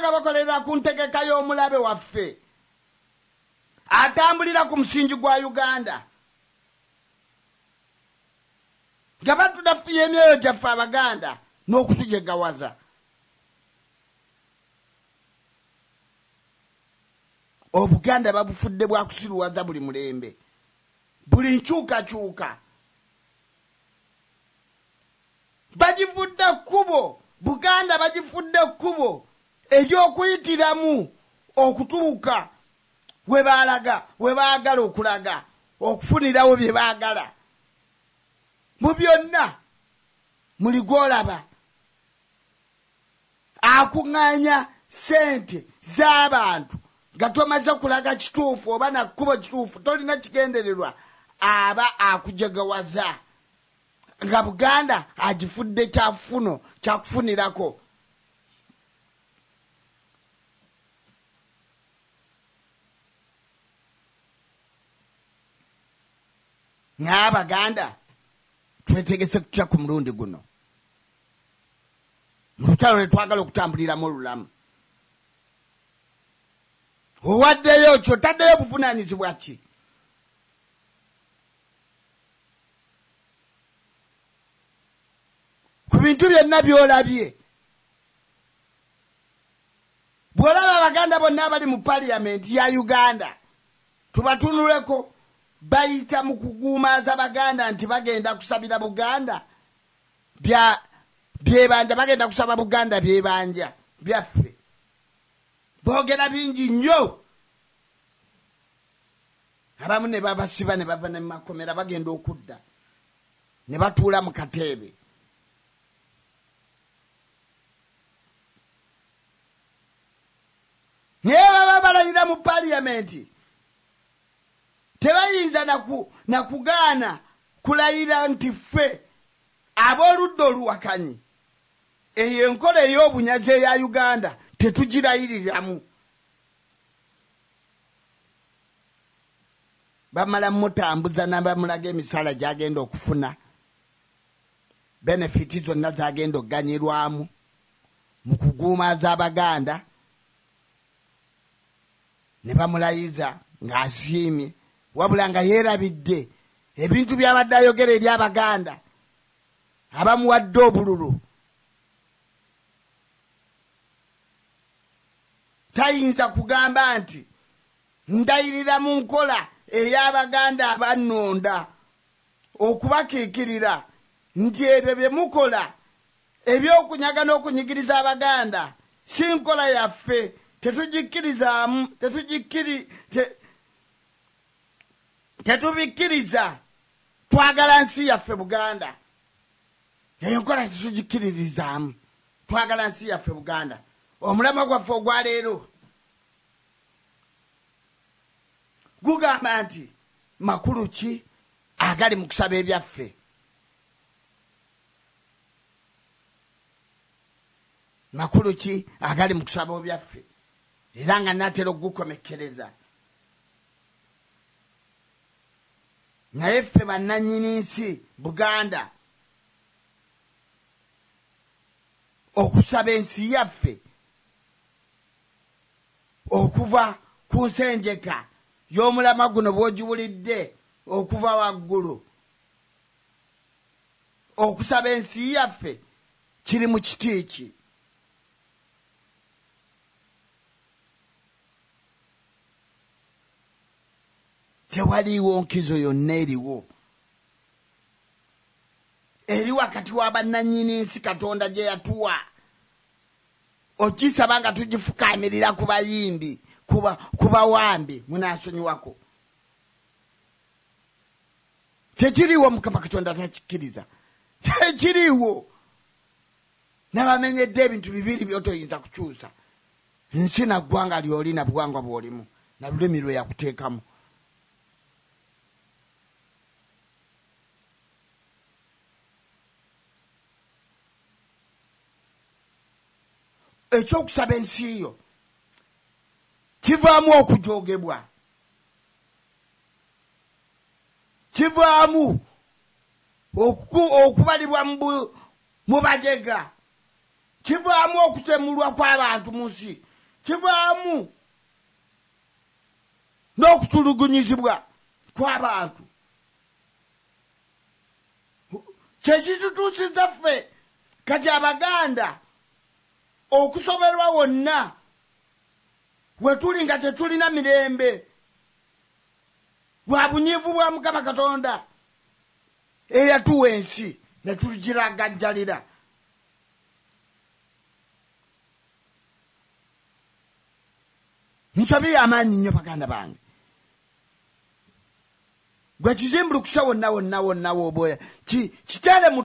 Bonna nga bakolera ku ntegeka y'omulabe waffe atambulira ku musingi gwa Uganda, nga batunafuya emyoyo gyaffe Abaganda n'okutujegawaza. Obuganda babufudde bwakusiruwaza buli mulembe, buli nkyukakyuka bagifudde kkubo. Buganda bagifudde kkubo ery'okuyitiramu okutuuka we baalaga, we baagala okulaga, okufunirawo bye baagala. Mu byonna muli gw'olaba akuŋŋaanya ssente z'abantu nga tomaze kulaga kituufu oba na kkubo kituufu, tolina kigendererwa, aba akujegawaza. Nga Buganda agifudde kyafuno kyakufunirako. N'Abaganda twetegese kutya ku mulundi guno mu lutalo lwe twagala okutambuliramu olulamu? Owaddeyo ki? Otaddeyo obuvunaanyizibwa ki ku bintu byonna by'olabye? Bw'olaba Abaganda bonna abali mu Paliyamenti ya Uganda, tubatunuleko, bayita mu kuguumaaza Baganda nti bagenda kusabira Buganda byebanja, bagenda kusaba Buganda byebanja byaffe. Boogera bingi nnyo, abamu ne babasiba ne bava ne makomera, bagenda okudda ne batuula mu kateebe. Naye baba balayira mu Paliyamenti, tebayinza na kugaana kulayira nti ffe ab'oludda oluwakanyi eyo enkola ey'obunyazi eya Uganda tetugirayiriramu. Bamala mutambuza nabamulaga emisala gy'agenda okufuna, benefiti zonna z'agenda okuganyirwamu mu kuguumaaza Abaganda, ne bamulayiza ng'asiimye, wabula nga yeerabidde ebintu by'abadde ayogera eri Abaganda abamuwadde obululu. Tayinza kugamba nti ndayirira mu nkola ey'Abaganda abannonda okubakiikirira nti ebyo bye mukola ebyokunyaga n'okunyigiriza Abaganda si nkola yaffe, tetugikkirizaamu, tetubikkiriza, twagala nsi yaffe Buganda. Eyo nkola tetugikkiririzaamu, twagala nsi yaffe Buganda. Omulamwa gwaffe ogwaleero gugamba nti makulu ki agali mu kusaba ebyaffe? Makulu ki agali mu kusaba ebyaffe? Era nga naatera okugukomekkereza. Naye ffe bannannyini nsi Buganda okusaba ensi yaffe okuva ku nsenjeka y'omulamwa guno bw'ogiwulidde okuva waggulu, okusaba ensi yaffe kiri mu kiti ki? Tewaliiwo nkizo yonna eriwo eri wakati wa bannannyini nsi Katonda gye yatuwa okisaba nga tugifukaamirira ku bayimbi, ku bawambi munaasonyiwako. Tekiriiwo, Mukama Katonda takikkiriza, tekiriiwo. Nabamenyedde ebintu bibiri by'otoyinza kukyusa: nsi na ggwanga ly'oli, na buwangwa bw'olimu, na lulimi lwe yakuteekamu. Ekyokusaba ensi yo kivaamu okujogebwa, kivaamu okubalibwa mu bajega, kivaamu okutemulwa kw'abantu mu nsi. Kivaamu n'okutulugunyizibwa kw'abantu. Kyekitutuusiza ffe kati Abaganda okusoberwa wonna we tuli nga tetulina mirembe lwa bunyiivu bwa Mukama Katonda eyatuwa ensi ne tugiragajjalira. Nsobi y'amaanyi nnyo baganda bange. Gwe kizimbulukusa wonna wonna wonna w'oba kiteere mu